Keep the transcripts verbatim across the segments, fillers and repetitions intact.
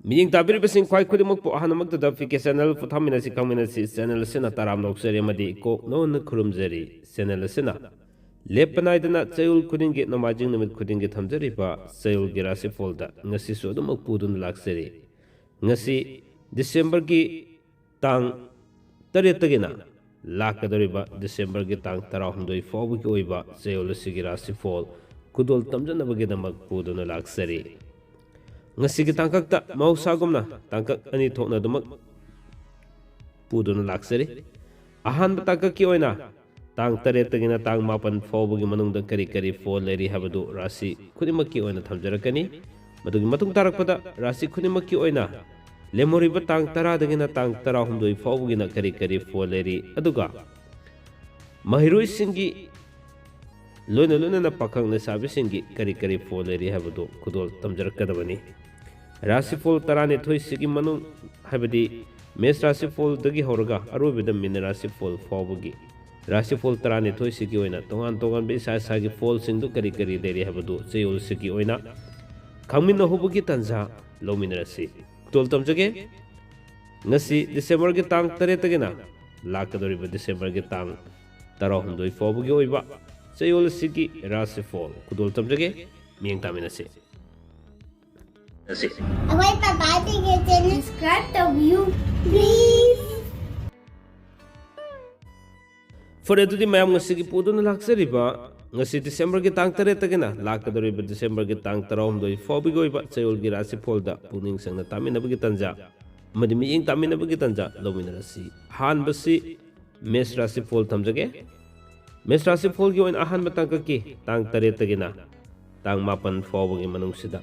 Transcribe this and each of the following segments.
ꯃꯤꯠꯌꯦꯡ ꯇꯥꯕꯤꯔꯤꯕꯁꯤꯡ ꯈ꯭ꯋꯥꯏ ꯈꯨꯗꯤꯡꯃꯛꯄꯨ ꯑꯍꯥꯟꯅꯃꯛꯇꯗ ꯐꯤ ꯀꯦ ꯆꯦꯅꯦꯜ ꯄꯣꯊꯥꯃꯤꯟꯅꯁꯤ ꯈꯪꯃꯤꯟꯅꯁꯤ ꯆꯦꯅꯦꯜ ꯑꯁꯤꯅ ꯇꯔꯥꯝꯅ ꯑꯣꯛꯆꯔꯤ ꯑꯃꯗꯤ ꯀꯣꯛꯅ ꯈꯨꯔꯨꯝꯖꯔꯤ꯫ ꯆꯦꯅꯦꯜ ꯑꯁꯤꯅ ꯂꯦꯞꯄ ꯅꯥꯏꯗꯅ ꯆꯌꯣꯜ ꯈꯨꯗꯤꯡꯒꯤ ꯅꯣꯡꯃꯥꯏꯖꯤꯡ ꯅꯨꯃꯤꯠ ꯈꯨꯗꯤꯡꯒꯤ ꯊꯝꯖꯔꯤꯕ ꯆꯌꯣꯜꯒꯤ ꯔꯥꯁꯤꯐꯣꯜꯗ ꯉꯁꯤꯁꯨ ꯑꯗꯨꯃꯛ ꯄꯨꯗꯨꯅ ꯂꯥꯛꯆꯔꯤ꯫ ꯉꯁꯤ ꯗꯤꯁꯦꯝꯕꯔꯒꯤ ꯇꯥꯡ ꯇꯔꯦꯠꯇꯒꯤꯅ ꯂꯥꯛꯀꯗꯧꯔꯤꯕ ꯗꯤꯁꯦꯝꯕꯔꯒꯤ ꯇꯥꯡ ꯇꯔꯥꯍꯨꯝꯗꯣꯏ ꯐꯥꯎꯕꯒꯤ ꯑꯣꯏꯕ ꯆꯌꯣꯜ ꯑꯁꯤꯒꯤ ꯔꯥꯁꯤꯐꯣꯜ ꯈꯨꯗꯣꯜ ꯇꯝꯖꯅꯕꯒꯤꯗꯃꯛ ꯄꯨꯗꯨꯅ ꯂꯥꯛꯆꯔꯤ꯫ ꯉꯁꯤꯒꯤ ꯇꯥꯡꯀꯛꯇ ꯃꯍꯧꯁꯥꯒꯨꯝꯅ ꯇꯥꯡꯀꯛ ꯑꯅꯤ ꯊꯣꯛꯅ ꯑꯗꯨꯃꯛ ꯄꯨꯗꯨꯅ ꯂꯥꯛꯆꯔꯤ꯫ ꯑꯍꯥꯟꯕ ꯇꯥꯡꯀꯛꯀꯤ ꯑꯣꯏꯅ ꯇꯥꯡ ꯇꯔꯦꯠꯇꯒꯤꯅ ꯇꯥꯡ ꯃꯥꯄꯟ ꯐꯥꯎꯕꯒꯤ ꯃꯅꯨꯡꯗ ꯀꯔꯤ ꯀꯔꯤ ꯐꯣꯜ ꯂꯩꯔꯤ ꯍꯥꯏꯕꯗꯨ ꯔꯥꯁꯤ ꯈꯨꯗꯤꯡꯃꯛꯀꯤ ꯑꯣꯏꯅ ꯊꯝꯖꯔꯛꯀꯅꯤ꯫ ꯃꯗꯨꯒꯤ ꯃꯇꯨꯡ ꯇꯥꯔꯛꯄꯗ ꯔꯥꯁꯤ ꯈꯨꯗꯤꯡꯃꯛꯀꯤ ꯑꯣꯏꯅ ꯂꯦꯝꯍꯧꯔꯤꯕ ꯇꯥꯡ ꯇꯔꯥꯗꯒꯤꯅ ꯇꯥꯡ ꯇꯔꯥꯍꯨꯝꯗꯣꯏ ꯐꯥꯎꯕꯒꯤꯅ ꯀꯔꯤ ꯀꯔꯤ ꯐꯣꯜ ꯂꯩꯔꯤ, ꯑꯗꯨꯒ ꯃꯍꯩꯔꯣꯏꯁꯤꯡꯒꯤ ꯂꯣꯏꯅ ꯂꯣꯏꯅꯅ ꯄꯥꯈꯪ ꯂꯩꯁꯥꯕꯤꯁꯤꯡꯒꯤ ꯀꯔꯤ ꯀꯔꯤ ꯐꯣꯜ ꯂꯩꯔꯤ ꯍꯥꯏꯕꯗꯨ ꯈꯨꯗꯣꯜ ꯇꯝꯖꯔꯛꯀꯗꯕꯅꯤ꯫ ꯔꯥꯁꯤꯐꯣꯜ ꯇꯔꯥꯅꯤꯊꯣꯏꯁꯤꯒꯤ ꯃꯅꯨꯡ, ꯍꯥꯏꯕꯗꯤ ꯃꯦꯁ ꯔꯥꯁꯤꯐꯣꯜꯗꯒꯤ ꯍꯧꯔꯒ ꯑꯔꯣꯏꯕꯗ ꯃꯤꯅ ꯔꯥꯁꯤꯐꯣꯜ ꯐꯥꯎꯕꯒꯤ ꯔꯥꯁꯤꯐꯣꯜ ꯇꯔꯥꯅꯤꯊꯣꯏꯁꯤꯒꯤ ꯑꯣꯏꯅ ꯇꯣꯉꯥꯟ ꯇꯣꯉꯥꯟꯕ ꯏꯁꯥ ꯏꯁꯥꯒꯤ ꯐꯣꯜꯁꯤꯡꯗꯨ ꯀꯔꯤ ꯀꯔꯤ ꯂꯩꯔꯤ ꯍꯥꯏꯕꯗꯨ ꯆꯌꯣꯜꯁꯤꯒꯤ ꯑꯣꯏꯅ ꯈꯪꯃꯤꯟꯅꯍꯧꯕꯒꯤ ꯇꯥꯟꯖꯥ ꯂꯧꯃꯤꯟꯅꯔꯁꯤ꯫ ꯈꯨꯗꯣꯜ ꯇꯝꯖꯒꯦ꯫ ꯉꯁꯤ ꯗꯤꯁꯦꯝꯕꯔꯒꯤ ꯇꯥꯡ ꯇꯔꯦꯠꯇꯒꯤꯅ ꯂꯥꯛꯀꯗꯧꯔꯤꯕ ꯗꯤꯁꯦꯝꯕꯔꯒꯤ ꯇꯥꯡ ꯇꯔꯥꯍꯨꯝꯗꯣꯏ ꯐꯥꯎꯕꯒꯤ ꯑꯣꯏꯕ ꯆꯌꯣꯜ ꯑꯁꯤꯒꯤ ꯔꯥꯁꯤꯐꯣꯜ ꯈꯨꯗꯣꯜ ꯇꯝꯖꯒꯦ꯫ ꯃꯤꯠꯌꯦꯡ ꯇꯥꯃꯤꯟꯅꯁꯤ꯫ ꯑꯁꯤ ꯑꯩꯈꯣꯏ ꯄꯄꯥꯁꯤꯡꯒꯤ ꯆꯦꯅꯦꯜ ꯁꯕꯁꯀ꯭ꯔꯥꯏꯕ ꯇꯧꯕꯤꯌꯨ, ꯄ꯭ꯂꯤꯖ꯫ ꯐꯔꯦ, ꯑꯗꯨꯗꯤ ꯃꯌꯥꯝ ꯉꯁꯤꯒꯤ ꯄꯨꯗꯨꯅ ꯂꯥꯛꯆꯔꯤꯕ, ꯉꯁꯤ ꯗꯤꯁꯦꯝꯕꯔꯒꯤ ꯇꯥꯡ ꯇꯔꯦꯠꯇꯒꯤꯅ ꯂꯥꯛꯀꯗꯧꯔꯤꯕ ꯗꯤꯁꯦꯝꯕꯔꯒꯤ ꯇꯥꯡ ꯇꯔꯥꯍꯨꯝꯗꯣꯏ ꯐꯥꯎꯕꯒꯤ ꯑꯣꯏꯕ ꯆꯌꯣꯜꯒꯤ ꯔꯥꯁꯤꯐꯣꯜꯗ ꯄꯨꯛꯅꯤꯡ ꯆꯪꯅ ꯇꯥꯃꯤꯟꯅꯕꯒꯤ ꯇꯥꯟꯖꯥ ꯑꯃꯗꯤ ꯃꯤꯠꯌꯦꯡ ꯇꯥꯃꯤꯟꯅꯕꯒꯤ ꯇꯥꯟꯖꯥ ꯂꯧꯃꯤꯟꯅꯔꯁꯤ꯫ ꯑꯍꯥꯟꯕꯁꯤ ꯃꯦꯁ ꯔꯥꯁꯤꯐꯣꯜ ꯊꯝꯖꯒꯦ꯫ ꯃꯦꯁ ꯔꯥꯁꯤꯐꯣꯜꯒꯤ ꯑꯣꯏꯅ ꯑꯍꯥꯟꯕ ꯇꯥꯡꯀꯛꯀꯤ ꯇꯥꯡ ꯇꯔꯦꯠꯇꯒꯤꯅ ꯇꯥꯡ ꯃꯥꯄꯟ ꯐꯥꯎꯕꯒꯤ ꯃꯅꯨꯡꯁꯤꯗ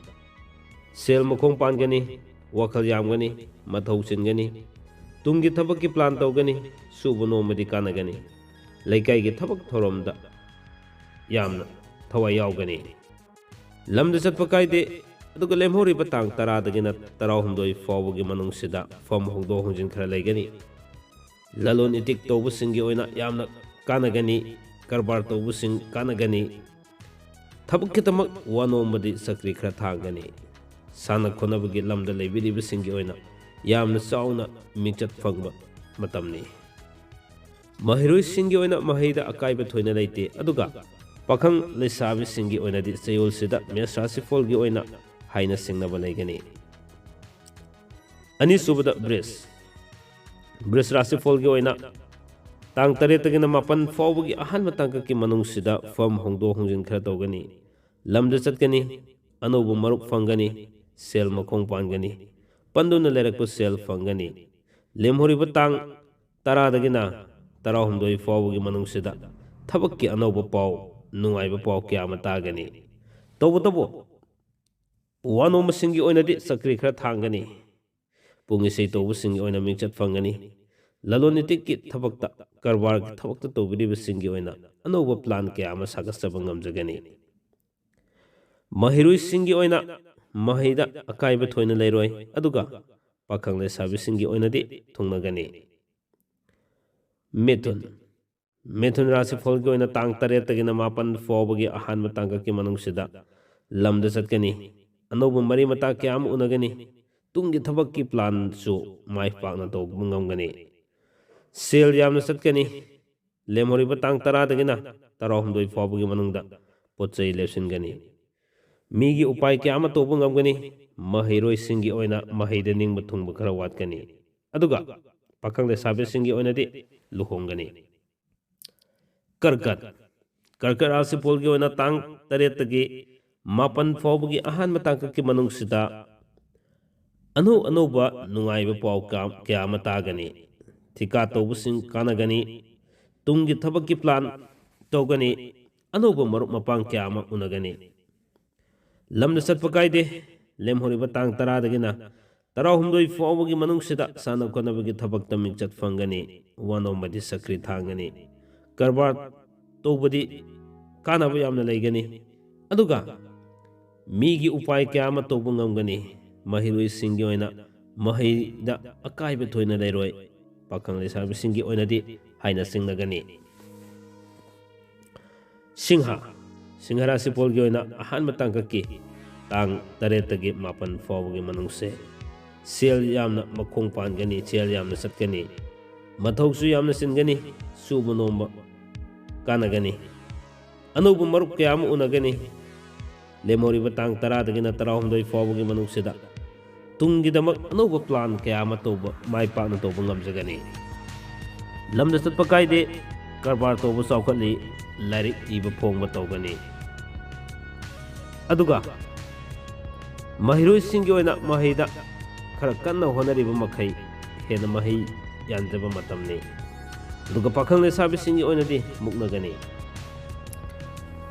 ꯁꯦꯜ ꯃꯈꯣꯡ ꯄꯥꯟꯒꯅꯤ, ꯋꯥꯈꯜ ꯌꯥꯝꯒꯅꯤ, ꯃꯊꯧ ꯆꯤꯟꯒꯅꯤ, ꯇꯨꯡꯒꯤ ꯊꯕꯛꯀꯤ ꯄ꯭ꯂꯥꯟ ꯇꯧꯒꯅꯤ, ꯁꯨꯕ ꯅꯣꯝꯕꯗꯤ ꯀꯥꯟꯅꯒꯅꯤ, ꯂꯩꯀꯥꯏꯒꯤ ꯊꯕꯛ ꯊꯧꯔꯝꯗ ꯌꯥꯝꯅ ꯊꯋꯥꯏ ꯌꯥꯎꯒꯅꯤ꯫ ꯂꯝꯗ ꯆꯠꯄ ꯀꯥꯏꯗꯦ꯫ ꯑꯗꯨꯒ ꯂꯦꯝꯍꯧꯔꯤꯕ ꯇꯥꯡ ꯇꯔꯥꯗꯒꯤꯅ ꯇꯔꯥꯍꯨꯝꯗꯣꯏ ꯐꯥꯎꯕꯒꯤ ꯃꯅꯨꯡꯁꯤꯗ ꯐꯝ ꯍꯣꯡꯗꯣꯛ ꯍꯣꯡꯖꯤꯟ ꯈꯔ ꯂꯩꯒꯅꯤ꯫ ꯂꯂꯣꯟ ꯏꯇꯤꯛ ꯇꯧꯕꯁꯤꯡꯒꯤ ꯑꯣꯏꯅ ꯌꯥꯝꯅ ꯀꯥꯟꯅꯒꯅꯤ꯫ ꯀꯔꯕꯥꯔ ꯇꯧꯕꯁꯤꯡ ꯀꯥꯟꯅꯒꯅꯤ꯫ ꯊꯕꯛꯀꯤꯗꯃꯛ ꯋꯥ ꯅꯣꯝꯕꯗꯤ ꯆꯀ꯭ꯔꯤ ꯈꯔ ꯊꯥꯡꯒꯅꯤ꯫ ꯁꯥꯟꯅ ꯈꯣꯠꯅꯕꯒꯤ ꯂꯝꯗ ꯂꯩꯕꯤꯔꯤꯕꯁꯤꯡꯒꯤ ꯑꯣꯏꯅ ꯌꯥꯝꯅ ꯆꯥꯎꯅ ꯃꯤꯡꯆꯠ ꯐꯪꯕ ꯃꯇꯝꯅꯤ꯫ ꯃꯍꯩꯔꯣꯏꯁꯤꯡꯒꯤ ꯑꯣꯏꯅ ꯃꯍꯩꯗ ꯑꯀꯥꯏꯕ ꯊꯣꯏꯅ ꯂꯩꯇꯦ, ꯑꯗꯨꯒ ꯄꯥꯈꯪ ꯂꯩꯁꯥꯕꯤꯁꯤꯡꯒꯤ ꯑꯣꯏꯅꯗꯤ ꯆꯌꯣꯜꯁꯤꯗ ꯃꯦꯁ ꯔꯥꯁꯤꯐꯣꯜꯒꯤ ꯑꯣꯏꯅ ꯍꯥꯏꯅ ꯁꯤꯡꯅꯕ ꯂꯩꯒꯅꯤ꯫ ꯑꯅꯤꯁꯨꯕꯗ ꯕ꯭ꯔꯤꯖ꯫ ꯕ꯭ꯔꯤꯖ ꯔꯥꯁꯤꯐꯣꯜꯒꯤ ꯑꯣꯏꯅ ꯇꯥꯡ ꯇꯔꯦꯠꯇꯒꯤꯅ ꯃꯥꯄꯟ ꯐꯥꯎꯕꯒꯤ ꯑꯍꯥꯟꯕ ꯇꯥꯡꯀꯛꯀꯤ ꯃꯅꯨꯡꯁꯤꯗ ꯐꯝ ꯍꯣꯡꯗꯣꯛ ꯍꯣꯡꯖꯤꯟ ꯈꯔ ꯇꯧꯒꯅꯤ, ꯂꯝꯗ ꯆꯠꯀꯅꯤ, ꯑꯅꯧꯕ ꯃꯔꯨꯞ ꯐꯪꯒꯅꯤ, ꯁꯦꯜ ꯃꯈꯣꯡ ꯄꯥꯟꯒꯅꯤ, ꯄꯟꯗꯨꯅ ꯂꯩꯔꯛꯄ ꯁꯦꯜ ꯐꯪꯒꯅꯤ꯫ ꯂꯦꯝꯍꯧꯔꯤꯕ ꯇꯥꯡ ꯇꯔꯥꯗꯒꯤꯅ ꯇꯔꯥꯍꯨꯝꯗꯣꯏ ꯐꯥꯎꯕꯒꯤ ꯃꯅꯨꯡꯁꯤꯗ ꯊꯕꯛꯀꯤ ꯑꯅꯧꯕ ꯄꯥꯎ, ꯅꯨꯡꯉꯥꯏꯕ ꯄꯥꯎ ꯀꯌꯥ ꯑꯃ ꯇꯥꯒꯅꯤ꯫ ꯇꯧꯕꯇꯕꯨ, ꯋꯥꯅꯣꯝꯕꯁꯤꯡꯒꯤ ꯑꯣꯏꯅꯗꯤ ꯆꯀ꯭ꯔꯤ ꯈꯔ ꯊꯥꯡꯒꯅꯤ꯫ ꯄꯨꯡ ꯏꯁꯩ ꯇꯧꯕꯁꯤꯡꯒꯤ ꯑꯣꯏꯅ ꯃꯤꯡꯆꯠ ꯐꯪꯒꯅꯤ꯫ ꯂꯂꯣꯟ ꯏꯇꯤꯛꯀꯤ ꯊꯕꯛꯇ, ꯀꯔꯕꯥꯔꯒꯤ ꯊꯕꯛꯇ ꯇꯧꯕꯤꯔꯤꯕꯁꯤꯡꯒꯤ ꯑꯣꯏꯅ ꯑꯅꯧꯕ ꯄ꯭ꯂꯥꯟ ꯀꯌꯥ ꯑꯃ ꯁꯥꯒꯠꯆꯕ ꯉꯝꯖꯒꯅꯤ꯫ ꯃꯍꯩꯔꯣꯏꯁꯤꯡꯒꯤ ꯑꯣꯏꯅ ꯃꯍꯩꯗ ꯑꯀꯥꯏꯕ ꯊꯣꯏꯅ ꯂꯩꯔꯣꯏ, ꯑꯗꯨꯒ ꯄꯥꯈꯪ ꯂꯩꯁꯥꯕꯤꯁꯤꯡꯒꯤ ꯑꯣꯏꯅꯗꯤ ꯊꯨꯡꯅꯒꯅꯤ꯫ ꯃꯤꯊꯨꯟ꯫ ꯃꯤꯊꯨꯟ ꯔꯥꯁꯤꯐꯣꯜꯒꯤ ꯑꯣꯏꯅ ꯇꯥꯡ ꯇꯔꯦꯠꯇꯒꯤꯅ ꯃꯥꯄꯟ ꯐꯥꯎꯕꯒꯤ ꯑꯍꯥꯟꯕ ꯇꯥꯡꯀꯛꯀꯤ ꯃꯅꯨꯡꯁꯤꯗ ꯂꯝꯗ ꯆꯠꯀꯅꯤ꯫ ꯑꯅꯧꯕ ꯃꯔꯤ ꯃꯇꯥ ꯀꯌꯥ ꯑꯃ ꯎꯅꯒꯅꯤ꯫ ꯇꯨꯡꯒꯤ ꯊꯕꯛꯀꯤ ꯄ꯭ꯂꯥꯟꯁꯨ ꯃꯥꯏ ꯄꯥꯛꯅ ꯇꯧꯕ ꯉꯝꯒꯅꯤ꯫ ꯁꯦꯜ ꯌꯥꯝꯅ ꯆꯠꯀꯅꯤ꯫ ꯂꯦꯝꯍꯧꯔꯤꯕ ꯇꯥꯡ ꯇꯔꯥꯗꯒꯤꯅ ꯇꯔꯥꯍꯨꯝꯗꯣꯏ ꯐꯥꯎꯕꯒꯤ ꯃꯅꯨꯡꯗ ꯄꯣꯠ ꯆꯩ ꯂꯦꯞꯁꯤꯟꯒꯅꯤ꯫ ꯃꯤꯒꯤ ꯎꯄꯥꯏ ꯀꯌꯥ ꯑꯃ ꯇꯧꯕ ꯉꯝꯒꯅꯤ꯫ ꯃꯍꯩꯔꯣꯏꯁꯤꯡꯒꯤ ꯑꯣꯏꯅ ꯃꯍꯩꯗ ꯅꯤꯡꯕ ꯊꯨꯡꯕ ꯈꯔ ꯋꯥꯠꯀꯅꯤ꯫ ꯑꯗꯨꯒ ꯄꯥꯈꯪ ꯂꯩꯁꯥꯕꯤꯁꯤꯡꯒꯤ ꯑꯣꯏꯅꯗꯤ ꯂꯨꯍꯣꯡꯒꯅꯤ꯫ ꯀꯔꯀꯠ꯫ ꯀꯔꯀꯠ ꯔꯥꯁꯤꯐꯣꯜꯒꯤ ꯑꯣꯏꯅ ꯇꯥꯡ ꯇꯔꯦꯠꯇꯒꯤ ꯃꯥꯄꯟ ꯐꯥꯎꯕꯒꯤ ꯑꯍꯥꯟꯕ ꯇꯥꯡꯀꯛꯀꯤ ꯃꯅꯨꯡꯁꯤꯗ ꯑꯅꯧ ꯑꯅꯧꯕ ꯅꯨꯡꯉꯥꯏꯕ ꯄꯥꯎ ꯀꯌꯥ, ꯀꯌꯥ ꯑꯃ ꯇꯥꯒꯅꯤ꯫ ꯊꯤꯀꯥ ꯇꯧꯕꯁꯤꯡ ꯀꯥꯟꯅꯒꯅꯤ꯫ ꯇꯨꯡꯒꯤ ꯊꯕꯛꯀꯤ ꯄ꯭ꯂꯥꯟ ꯇꯧꯒꯅꯤ꯫ ꯑꯅꯧꯕ ꯃꯔꯨꯞ ꯃꯄꯥꯡ ꯀꯌꯥ ꯑꯃ ꯎꯅꯒꯅꯤ꯫ ꯂꯝꯗ ꯆꯠꯄ ꯀꯥꯏꯗꯦ꯫ ꯂꯦꯝꯍꯧꯔꯤꯕ ꯇꯥꯡ ꯇꯔꯥꯗꯒꯤꯅ ꯇꯔꯥꯍꯨꯝꯗꯣꯏ ꯐꯥꯎꯕꯒꯤ ꯃꯅꯨꯡꯁꯤꯗ ꯁꯥꯟꯅ ꯈꯣꯠꯅꯕꯒꯤ ꯊꯕꯛꯇ ꯃꯤꯡꯆꯠ ꯐꯪꯒꯅꯤ꯫ ꯋꯥꯅꯣꯝꯕꯗꯤ ꯆꯀ꯭ꯔꯤ ꯊꯥꯡꯒꯅꯤ꯫ ꯀꯔꯕꯥꯔ ꯇꯧꯕꯗꯤ ꯀꯥꯟꯅꯕ ꯌꯥꯝꯅ ꯂꯩꯒꯅꯤ꯫ ꯑꯗꯨꯒ ꯃꯤꯒꯤ ꯎꯄꯥꯏ ꯀꯌꯥ ꯑꯃ ꯇꯧꯕ ꯉꯝꯒꯅꯤ꯫ ꯃꯍꯩꯔꯣꯏꯁꯤꯡꯒꯤ ꯑꯣꯏꯅ ꯃꯍꯩꯗ ꯑꯀꯥꯏꯕ ꯊꯣꯏꯅ ꯂꯩꯔꯣꯏ꯫ ꯄꯥꯈꯪ ꯂꯩꯁꯥꯕꯤꯁꯤꯡꯒꯤ ꯑꯣꯏꯅꯗꯤ ꯍꯥꯏꯅ ꯆꯤꯡꯅꯒꯅꯤ꯫ ꯁꯤꯡꯍ꯫ ꯁꯤꯡꯍ ꯔꯥꯁꯤꯐꯣꯜꯒꯤ ꯑꯣꯏꯅ ꯑꯍꯥꯟꯕ ꯇꯥꯡꯀꯛꯀꯤ ꯇꯥꯡ ꯇꯔꯦꯠꯇꯒꯤ ꯃꯥꯄꯟ ꯐꯥꯎꯕꯒꯤ ꯃꯅꯨꯡꯁꯦ ꯁꯦꯜ ꯌꯥꯝꯅ ꯃꯈꯣꯡ ꯄꯥꯟꯒꯅꯤ, ꯁꯦꯜ ꯌꯥꯝꯅ ꯆꯠꯀꯅꯤ, ꯃꯊꯧꯁꯨ ꯌꯥꯝꯅ ꯆꯤꯟꯒꯅꯤ, ꯁꯨꯕ ꯅꯣꯝꯕ ꯀꯥꯟꯅꯒꯅꯤ, ꯑꯅꯧꯕ ꯃꯔꯨꯞ ꯀꯌꯥ ꯑꯃ ꯎꯅꯒꯅꯤ꯫ ꯂꯦꯝꯍꯧꯔꯤꯕ ꯇꯥꯡ ꯇꯔꯥꯗꯒꯤꯅ ꯇꯔꯥꯍꯨꯝꯗꯣꯏ ꯐꯥꯎꯕꯒꯤ ꯃꯅꯨꯡꯁꯤꯗ ꯇꯨꯡꯒꯤꯗꯃꯛ ꯑꯅꯧꯕ plan ꯀꯌꯥ ꯑꯃ ꯇꯧꯕ, ꯃꯥꯏ ꯄꯥꯛꯅ ꯇꯧꯕ ꯉꯝꯖꯒꯅꯤ꯫ ꯂꯝꯗ ꯆꯠꯄ ꯀꯥꯏꯗꯦ, ꯀꯔꯕꯥꯔ ꯇꯧꯕ ꯆꯥꯎꯈꯠꯂꯤ, ꯂꯥꯏꯔꯤꯛ ꯏꯕ ꯐꯣꯡꯕ ꯇꯧꯒꯅꯤ꯫ ꯑꯗꯨꯒ ꯃꯍꯩꯔꯣꯏꯁꯤꯡꯒꯤ ꯑꯣꯏꯅ ꯃꯍꯩꯗ ꯈꯔ ꯀꯟꯅ ꯍꯣꯠꯅꯔꯤꯕ ꯃꯈꯩ ꯍꯦꯟꯅ ꯃꯍꯩ ꯌꯥꯟꯖꯕ ꯃꯇꯝꯅꯤ꯫ ꯑꯗꯨꯒ ꯄꯥꯈꯪ ꯂꯩꯁꯥꯕꯤꯁꯤꯡꯒꯤ ꯑꯣꯏꯅꯗꯤ ꯃꯨꯛꯅꯒꯅꯤ꯫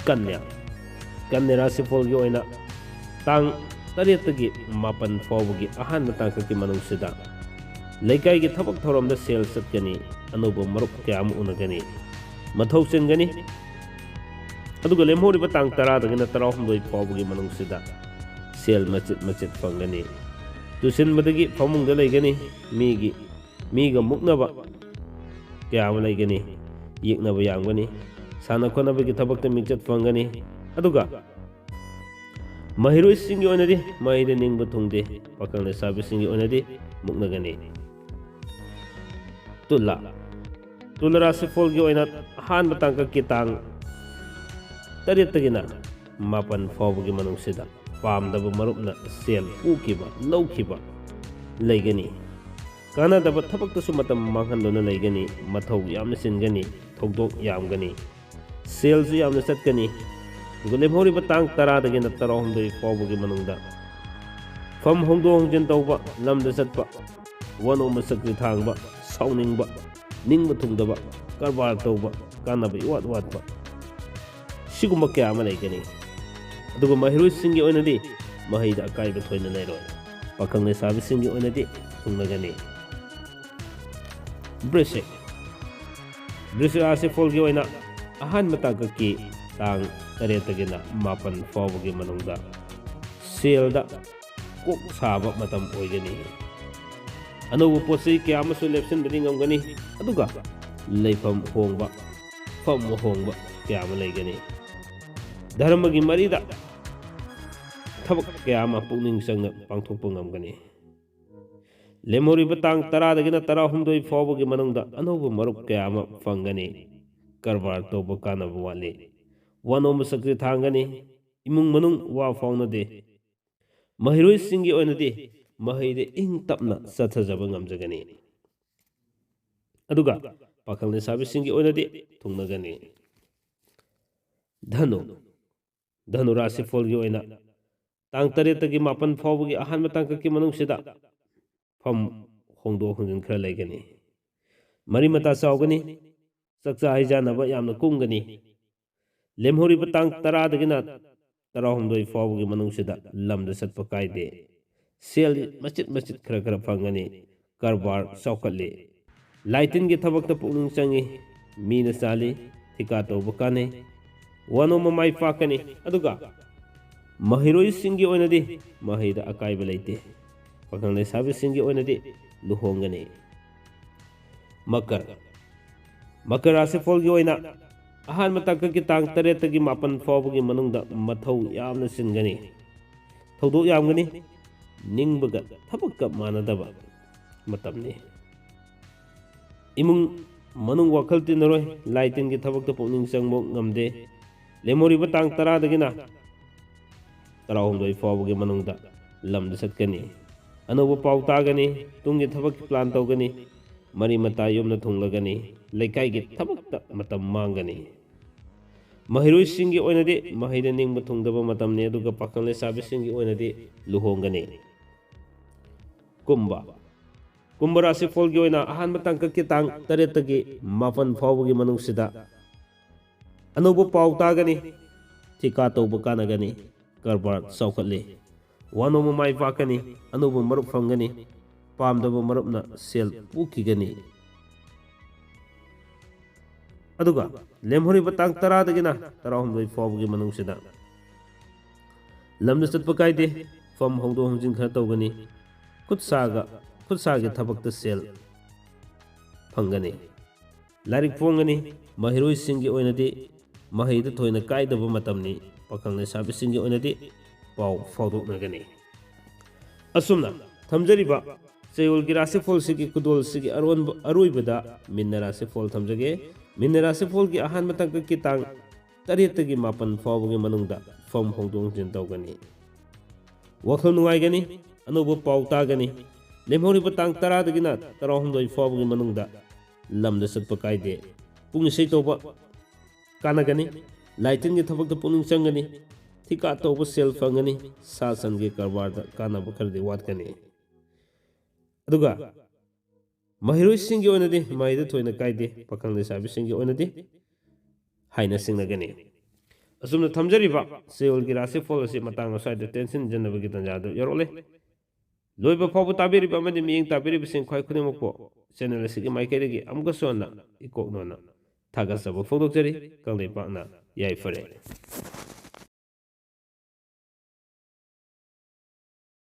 ꯀꯟꯌꯥ, ꯀꯟꯌꯥ ꯔꯥꯁꯤꯐꯣꯜꯒꯤ ꯑꯣꯏꯅ ꯇꯥꯡ ꯇꯔꯦꯠꯇꯒꯤ ꯃꯥꯄꯟ ꯐꯥꯎꯕꯒꯤ ꯑꯍꯥꯟꯕ ꯇꯥꯡꯀꯛꯀꯤ ꯃꯅꯨꯡꯁꯤꯗ ꯂꯩꯀꯥꯏꯒꯤ ꯊꯕꯛ ꯊꯧꯔꯝꯗ ꯁꯦꯜ ꯆꯠꯀꯅꯤ, ꯑꯅꯧꯕ ꯃꯔꯨꯞ ꯀꯌꯥ ꯑꯃ ꯎꯅꯒꯅꯤ, ꯃꯊꯧ ꯆꯤꯟꯒꯅꯤ꯫ ꯑꯗꯨꯒ ꯂꯦꯝꯍꯧꯔꯤꯕ ꯇꯥꯡ ꯇꯔꯥꯗꯒꯤꯅ ꯇꯔꯥꯍꯨꯝꯗꯣꯏ ꯐꯥꯎꯕꯒꯤ ꯃꯅꯨꯡꯁꯤꯗ ꯁꯦꯜ ꯃꯆꯤꯠ ꯃꯆꯤꯠ ꯐꯪꯒꯅꯤ꯫ ꯇꯨꯁꯤꯟꯕꯗꯒꯤ ꯐꯃꯨꯡꯗ ꯂꯩꯒꯅꯤ, ꯃꯤꯒꯤ, ꯃꯤꯒ ꯃꯨꯛꯅꯕ ꯀꯌꯥ ꯑꯃ ꯂꯩꯒꯅꯤ, ꯌꯦꯛꯅꯕ ꯌꯥꯝꯒꯅꯤ, ꯁꯥꯟꯅ ꯈꯣꯠꯅꯕꯒꯤ ꯊꯕꯛꯇ ꯃꯤꯡꯆꯠ ꯐꯪꯒꯅꯤ꯫ ꯑꯗꯨꯒ ꯃꯍꯩꯔꯣꯏꯁꯤꯡꯒꯤ ꯑꯣꯏꯅꯗꯤ ꯃꯍꯩꯗ ꯅꯤꯡꯕ ꯊꯨꯡꯗꯦ, ꯄꯥꯈꯪ ꯂꯩꯁꯥꯕꯤꯁꯤꯡꯒꯤ ꯑꯣꯏꯅꯗꯤ ꯃꯨꯛꯅꯒꯅꯤ꯫ ꯇꯨꯂꯥ, ꯇꯨꯂꯥ ꯔꯥꯁꯤꯐꯣꯜꯒꯤ ꯑꯣꯏꯅ ꯑꯍꯥꯟꯕ ꯇꯥꯡꯀꯛꯀꯤ ꯇꯥꯡ ꯇꯔꯦꯠꯇꯒꯤꯅ ꯃꯥꯄꯟ ꯐꯥꯎꯕꯒꯤ ꯃꯅꯨꯡꯁꯤꯗ ꯄꯥꯝꯗꯕ ꯃꯔꯨꯞꯅ ꯁꯦꯜ ꯄꯨꯈꯤꯕ, ꯂꯧꯈꯤꯕ ꯂꯩꯒꯅꯤ꯫ ꯀꯥꯟꯅꯗꯕ ꯊꯕꯛꯇꯁꯨ ꯃꯇꯝ ꯃꯥꯡꯍꯟꯗꯨꯅ ꯂꯩꯒꯅꯤ, ꯃꯊꯧ ꯌꯥꯝꯅ ꯆꯤꯟꯒꯅꯤ, ꯊꯧꯗꯣꯛ ꯌꯥꯝꯒꯅꯤ, ꯁꯦꯜꯁꯨ ꯌꯥꯝꯅ ꯆꯠꯀꯅꯤ꯫ ꯑꯗꯨꯒ ꯂꯦꯝꯍꯧꯔꯤꯕ ꯇꯥꯡ ꯇꯔꯥꯗꯒꯤꯅ ꯇꯔꯥꯍꯨꯝꯗꯣꯏ ꯐꯥꯎꯕꯒꯤ ꯃꯅꯨꯡꯗ ꯐꯝ ꯍꯣꯡꯗꯣꯛ ꯍꯣꯡꯖꯤꯟ ꯇꯧꯕ, ꯂꯝꯗ ꯆꯠꯄ, ꯋꯥꯅꯣꯝꯕ ꯆꯀ꯭ꯔꯤ ꯊꯥꯡꯕ, ꯁꯥꯎꯅꯤꯡꯕ, ꯅꯤꯡꯕ ꯊꯨꯡꯗꯕ, ꯀꯔꯕꯥꯔ ꯇꯧꯕ, ꯀꯥꯟꯅꯕ ꯏꯋꯥꯠ ꯋꯥꯠꯄ, ꯁꯤꯒꯨꯝꯕ ꯀꯌꯥ ꯑꯃ ꯂꯩꯒꯅꯤ꯫ ꯑꯗꯨꯒ ꯃꯍꯩꯔꯣꯏꯁꯤꯡꯒꯤ ꯑꯣꯏꯅꯗꯤ ꯃꯍꯩꯗ ꯑꯀꯥꯏꯕ ꯊꯣꯏꯅ ꯂꯩꯔꯣꯏ꯫ ꯄꯥꯈꯪ ꯂꯩꯁꯥꯕꯤꯁꯤꯡꯒꯤ ꯑꯣꯏꯅꯗꯤ ꯊꯨꯡꯅꯒꯅꯤ꯫ ꯕ꯭ꯔꯤꯁꯤꯛ, ꯕ꯭ꯔꯤꯁꯤꯛ ꯔꯥꯁꯤꯐꯣꯜꯒꯤ ꯑꯣꯏꯅ ꯑꯍꯥꯟꯕ ꯇꯥꯡꯀꯛꯀꯤ ꯇꯥꯡ ꯇꯔꯦꯠꯇꯒꯤꯅ ꯃꯥꯄꯟ ꯐꯥꯎꯕꯒꯤ ꯃꯅꯨꯡꯗ ꯁꯦꯜꯗ ꯀꯣꯛ ꯁꯥꯕ ꯃꯇꯝ ꯑꯣꯏꯒꯅꯤ꯫ ꯑꯅꯧꯕ ꯄꯣꯠ ꯆꯩ ꯀꯌꯥ ꯑꯃꯁꯨ ꯂꯦꯞꯁꯤꯟꯕꯗꯤ ꯉꯝꯒꯅꯤ, ꯑꯗꯨꯒ ꯂꯩꯐꯝ ꯍꯣꯡꯕ, ꯐꯝ ꯍꯣꯡꯕ ꯀꯌꯥ ꯑꯃ ꯂꯩꯒꯅꯤ꯫ ꯙꯔꯃꯒꯤ ꯃꯔꯤꯗ ꯊꯕꯛ ꯀꯌꯥ ꯑꯃ ꯄꯨꯛꯅꯤꯡ ꯆꯪꯅ ꯄꯥꯡꯊꯣꯛꯄ ꯉꯝꯒꯅꯤ꯫ ꯂꯦꯝꯍꯧꯔꯤꯕ ꯇꯥꯡ ꯇꯔꯥꯗꯒꯤꯅ ꯇꯔꯥꯍꯨꯝꯗꯣꯏ ꯐꯥꯎꯕꯒꯤ ꯃꯅꯨꯡꯗ ꯑꯅꯧꯕ ꯃꯔꯨꯞ ꯀꯌꯥ ꯑꯃ ꯐꯪꯒꯅꯤ꯫ ꯀꯔꯕꯥꯔ ꯇꯧꯕ ꯀꯥꯟꯅꯕ ꯋꯥꯠꯂꯤ꯫ ꯋꯥꯅꯣꯝꯕ ꯁꯛꯇꯤ ꯊꯥꯡꯒꯅꯤ꯫ ꯏꯃꯨꯡ ꯃꯅꯨꯡ ꯋꯥ ꯐꯥꯎꯅꯗꯦ꯫ ꯃꯍꯩꯔꯣꯏꯁꯤꯡꯒꯤ ꯑꯣꯏꯅꯗꯤ ꯃꯍꯩꯗ ꯏꯪ ꯇꯞꯅ ꯆꯠꯊꯖꯕ ꯉꯝꯖꯒꯅꯤ꯫ ꯑꯗꯨꯒ ꯄꯥꯈꯪ ꯂꯩꯁꯥꯕꯤꯁꯤꯡꯒꯤ ꯑꯣꯏꯅꯗꯤ ꯊꯨꯡꯅꯒꯅꯤ꯫ ꯙꯅꯨ꯫ ꯙꯅꯨ ꯔꯥꯁꯤꯐꯣꯜꯒꯤ ꯑꯣꯏꯅ ꯇꯥꯡ ꯇꯔꯦꯠꯇꯒꯤ ꯃꯥꯄꯟ ꯐꯥꯎꯕꯒꯤ ꯑꯍꯥꯟꯕ ꯇꯥꯡꯀꯛꯀꯤ ꯃꯅꯨꯡꯁꯤꯗ ꯐꯝ ꯍꯣꯡꯗꯣꯛ ꯍꯣꯡꯖꯤꯟ ꯈꯔ ꯂꯩꯒꯅꯤ꯫ ꯃꯔꯤ ꯃꯇꯥ ꯆꯥꯎꯒꯅꯤ꯫ ꯆꯥꯛꯆꯥ ꯍꯩꯖꯥꯟꯅꯕ ꯌꯥꯝꯅ ꯀꯨꯝꯒꯅꯤ꯫ ꯂꯦꯝꯍꯧꯔꯤꯕ ꯇꯥꯡ ꯇꯔꯥꯗꯒꯤꯅ ꯇꯔꯥꯍꯨꯝꯗꯣꯏ ꯐꯥꯎꯕꯒꯤ ꯃꯅꯨꯡꯁꯤꯗ ꯂꯝꯗ ꯆꯠꯄ ꯀꯥꯏꯗꯦ꯫ ꯁꯦꯜ ꯃꯆꯤꯠ ꯃꯆꯤꯠ ꯈꯔ ꯈꯔ ꯐꯪꯒꯅꯤ꯫ ꯀꯔꯕꯥꯔ ꯆꯥꯎꯈꯠꯂꯤ꯫ ꯂꯥꯏꯇꯤꯟꯒꯤ ꯊꯕꯛꯇ ꯄꯨꯛꯅꯤꯡ ꯆꯪꯏ꯫ ꯃꯤꯅ ꯆꯥꯜꯂꯤ꯫ ꯊꯤꯀꯥ ꯇꯧꯕ ꯀꯥꯟꯅꯩ꯫ ꯋꯥꯅꯣꯝꯕ ꯃꯥꯏ ꯄꯥꯛꯀꯅꯤ꯫ ꯑꯗꯨꯒ ꯃꯍꯩꯔꯣꯏꯁꯤꯡꯒꯤ ꯑꯣꯏꯅꯗꯤ ꯃꯍꯩꯗ ꯑꯀꯥꯏꯕ ꯂꯩꯇꯦ꯫ ꯄꯥꯈꯪ ꯂꯩꯁꯥꯕꯤꯁꯤꯡꯒꯤ ꯑꯣꯏꯅꯗꯤ ꯂꯨꯍꯣꯡꯒꯅꯤ꯫ ꯃꯀꯔ꯫ ꯃꯀꯔ ꯔꯥꯁꯤꯐꯣꯜꯒꯤ ꯑꯣꯏꯅ ꯑꯍꯥꯟꯕ ꯇꯥꯡꯀꯛꯀꯤ ꯇꯥꯡ ꯇꯔꯦꯠꯇꯒꯤ ꯃꯥꯄꯟ ꯐꯥꯎꯕꯒꯤ ꯃꯅꯨꯡꯗ ꯃꯊꯧ ꯌꯥꯝꯅ ꯆꯤꯟꯒꯅꯤ꯫ ꯊꯧꯗꯣꯛ ꯌꯥꯝꯒꯅꯤ꯫ ꯅꯤꯡꯕꯒ ꯊꯕꯛꯀ ꯃꯥꯟꯅꯗꯕ ꯃꯇꯝꯅꯤ꯫ ꯏꯃꯨꯡ ꯃꯅꯨꯡ ꯋꯥꯈꯜ ꯇꯤꯟꯅꯔꯣꯏ꯫ ꯂꯥꯏ ꯇꯤꯟꯒꯤ ꯊꯕꯛꯇ ꯄꯨꯛꯅꯤꯡ ꯆꯪꯕ ꯉꯝꯗꯦ꯫ ꯂꯦꯝꯍꯧꯔꯤꯕ ꯇꯥꯡ ꯇꯔꯥꯗꯒꯤꯅ ꯇꯔꯥꯍꯨꯝꯗꯣꯏ ꯐꯥꯎꯕꯒꯤ ꯃꯅꯨꯡꯗ ꯂꯝꯗ ꯆꯠꯀꯅꯤ꯫ ꯑꯅꯧꯕ ꯄꯥꯎ ꯇꯥꯒꯅꯤ꯫ ꯇꯨꯡꯒꯤ ꯊꯕꯛꯀꯤ ꯄ꯭ꯂꯥꯟ ꯇꯧꯒꯅꯤ꯫ ꯃꯔꯤ ꯃꯇꯥ ꯌꯨꯝꯗ ꯊꯨꯡꯂꯒꯅꯤ꯫ ꯂꯩꯀꯥꯏꯒꯤ ꯊꯕꯛꯇ ꯃꯇꯝ ꯃꯥꯡꯒꯅꯤ꯫ ꯃꯍꯩꯔꯣꯏꯁꯤꯡꯒꯤ ꯑꯣꯏꯅꯗꯤ ꯃꯍꯩꯗ ꯅꯤꯡꯕ ꯊꯨꯡꯗꯕ ꯃꯇꯝꯅꯤ, ꯑꯗꯨꯒ ꯄꯥꯈꯪ ꯂꯩꯁꯥꯕꯤꯁꯤꯡꯒꯤ ꯑꯣꯏꯅꯗꯤ ꯂꯨꯍꯣꯡꯒꯅꯤ꯫ ꯀꯨꯝꯕ꯫ ꯀꯨꯝꯕ ꯔꯥꯁꯤꯐꯣꯜꯒꯤ ꯑꯣꯏꯅ ꯑꯍꯥꯟꯕ ꯇꯥꯡꯀꯛꯀꯤ ꯇꯥꯡ ꯇꯔꯦꯠꯇꯒꯤ ꯃꯥꯄꯟ ꯐꯥꯎꯕꯒꯤ ꯃꯅꯨꯡꯁꯤꯗ ꯑꯅꯧꯕ ꯄꯥꯎ ꯇꯥꯒꯅꯤ꯫ ꯊꯤꯀꯥ ꯇꯧꯕ ꯀꯥꯟꯅꯒꯅꯤ꯫ ꯀꯔꯕꯥꯔ ꯆꯥꯎꯈꯠꯂꯤ꯫ ꯋꯥꯅꯣꯝꯕ ꯃꯥꯏ ꯄꯥꯛꯀꯅꯤ꯫ ꯑꯅꯧꯕ ꯃꯔꯨꯞ ꯐꯪꯒꯅꯤ꯫ ꯄꯥꯝꯗꯕ ꯃꯔꯨꯞꯅ ꯁꯦꯜ ꯄꯨꯈꯤꯒꯅꯤ꯫ ꯑꯗꯨꯒ ꯂꯦꯝꯍꯧꯔꯤꯕ ꯇꯥꯡ ꯇꯔꯥꯗꯒꯤꯅ ꯇꯔꯥꯍꯨꯝꯗꯣꯏ ꯐꯥꯎꯕꯒꯤ ꯃꯅꯨꯡꯁꯤꯗ ꯂꯝꯗ ꯆꯠꯄ ꯀꯥꯏꯗꯦ꯫ ꯐꯝ ꯍꯣꯡꯗꯣꯛ ꯍꯣꯡꯖꯤꯟ ꯈꯔ ꯇꯧꯒꯅꯤ꯫ ꯈꯨꯠ ꯁꯥꯒ, ꯈꯨꯠ ꯁꯥꯒꯤ ꯊꯕꯛꯇ ꯁꯦꯜ ꯐꯪꯒꯅꯤ꯫ ꯂꯥꯏꯔꯤꯛ ꯐꯣꯡꯒꯅꯤ꯫ ꯃꯍꯩꯔꯣꯏꯁꯤꯡꯒꯤ ꯑꯣꯏꯅꯗꯤ ꯃꯍꯩꯗ ꯊꯣꯏꯅ ꯀꯥꯏꯗꯕ ꯃꯇꯝꯅꯤ꯫ ꯄꯥꯈꯪ ꯂꯩꯁꯥꯕꯤꯁꯤꯡꯒꯤ ꯑꯣꯏꯅꯗꯤ ꯄꯥꯎ ꯐꯥꯎꯗꯣꯛꯅꯒꯅꯤ꯫ ꯑꯁꯨꯝꯅ ꯊꯝꯖꯔꯤꯕ ꯆꯌꯣꯜꯒꯤ ꯔꯥꯁꯤꯐꯣꯜꯁꯤꯒꯤ ꯈꯨꯗꯣꯜꯁꯤꯒꯤ ꯑꯔꯣꯟꯕ, ꯑꯔꯣꯏꯕꯗ ꯃꯤꯟꯅ ꯔꯥꯁꯤꯐꯣꯜ ꯊꯝꯖꯒꯦ꯫ ꯃꯤꯟꯅ ꯔꯥꯁꯤꯐꯣꯜꯒꯤ ꯑꯍꯥꯟꯕ ꯇꯥꯡꯀꯛꯀꯤ ꯇꯥꯡ ꯇꯔꯦꯠꯇꯒꯤ ꯃꯥꯄꯟ ꯐꯥꯎꯕꯒꯤ ꯃꯅꯨꯡꯗ ꯐꯝ ꯍꯣꯡꯗꯣꯛ ꯍꯣꯡꯖꯤꯟ ꯇꯧꯒꯅꯤ꯫ ꯋꯥꯈꯜ ꯅꯨꯡꯉꯥꯏꯒꯅꯤ, ꯑꯅꯧꯕ ꯄꯥꯎ ꯇꯥꯒꯅꯤ꯫ ꯂꯦꯝꯍꯧꯔꯤꯕ ꯇꯥꯡ ꯇꯔꯥꯗꯒꯤꯅ ꯇꯔꯥꯍꯨꯝꯗꯣꯏ ꯐꯥꯎꯕꯒꯤ ꯃꯅꯨꯡꯗ ꯂꯝꯗ ꯆꯠꯄ ꯀꯥꯏꯗꯦ꯫ ꯄꯨꯡ ꯏꯁꯩ ꯇꯧꯕ ꯀꯥꯟꯅꯒꯅꯤ꯫ ꯂꯥꯏ ꯇꯤꯟꯒꯤ ꯊꯕꯛꯇ ꯄꯨꯛꯅꯤꯡ ꯆꯪꯒꯅꯤ꯫ ꯊꯤꯀꯥ ꯇꯧꯕ ꯁꯦꯜ ꯐꯪꯒꯅꯤ꯫ ꯁꯥ ꯁꯟꯒꯤ ꯀꯔꯕꯥꯔꯗ ꯀꯥꯟꯅꯕ ꯈꯔꯗꯤ ꯋꯥꯠꯀꯅꯤ꯫ ꯑꯗꯨꯒ ꯃꯍꯩꯔꯣꯏꯁꯤꯡꯒꯤ ꯑꯣꯏꯅꯗꯤ ꯃꯍꯩꯗ ꯊꯣꯏꯅ ꯀꯥꯏꯗꯦ, ꯄꯥꯈꯪ ꯂꯩꯁꯥꯕꯤꯁꯤꯡꯒꯤ ꯑꯣꯏꯅꯗꯤ ꯍꯥꯏꯅ ꯁꯤꯡꯅꯒꯅꯤ꯫ ꯑꯁꯨꯝꯅ ꯊꯝꯖꯔꯤꯕ ꯆꯌꯣꯜꯒꯤ ꯔꯥꯁꯤꯐꯣꯜ ꯑꯁꯤ ꯃꯇꯥꯡ ꯑꯁ꯭ꯋꯥꯏꯗ ꯇꯦꯟꯁꯤꯟꯖꯅꯕꯒꯤ ꯇꯥꯟꯖꯥ ꯑꯗꯨ ꯌꯧꯔꯛꯂꯦ꯫ ꯂꯣꯏꯕ ꯐꯥꯎꯕ ꯇꯥꯕꯤꯔꯤꯕ ꯑꯃꯗꯤ ꯃꯤꯠꯌꯦꯡ ꯇꯥꯕꯤꯔꯤꯕꯁꯤꯡ ꯈ꯭ꯋꯥꯏ ꯈꯨꯗꯤꯡꯃꯛꯄꯨ ꯆꯦꯅꯦꯜ ꯑꯁꯤꯒꯤ ꯃꯥꯏꯀꯩꯗꯒꯤ ꯑꯃꯨꯛꯀꯁꯨ ꯍꯟꯅ ꯏꯀꯣꯛ ꯅꯣꯟꯅ ꯊꯥꯒꯠꯆꯕ ꯐꯣꯡꯗꯣꯛꯆꯔꯤ꯫ ꯀꯪꯂꯩꯄꯥꯛꯅ ꯌꯥꯏꯐꯔꯦ꯫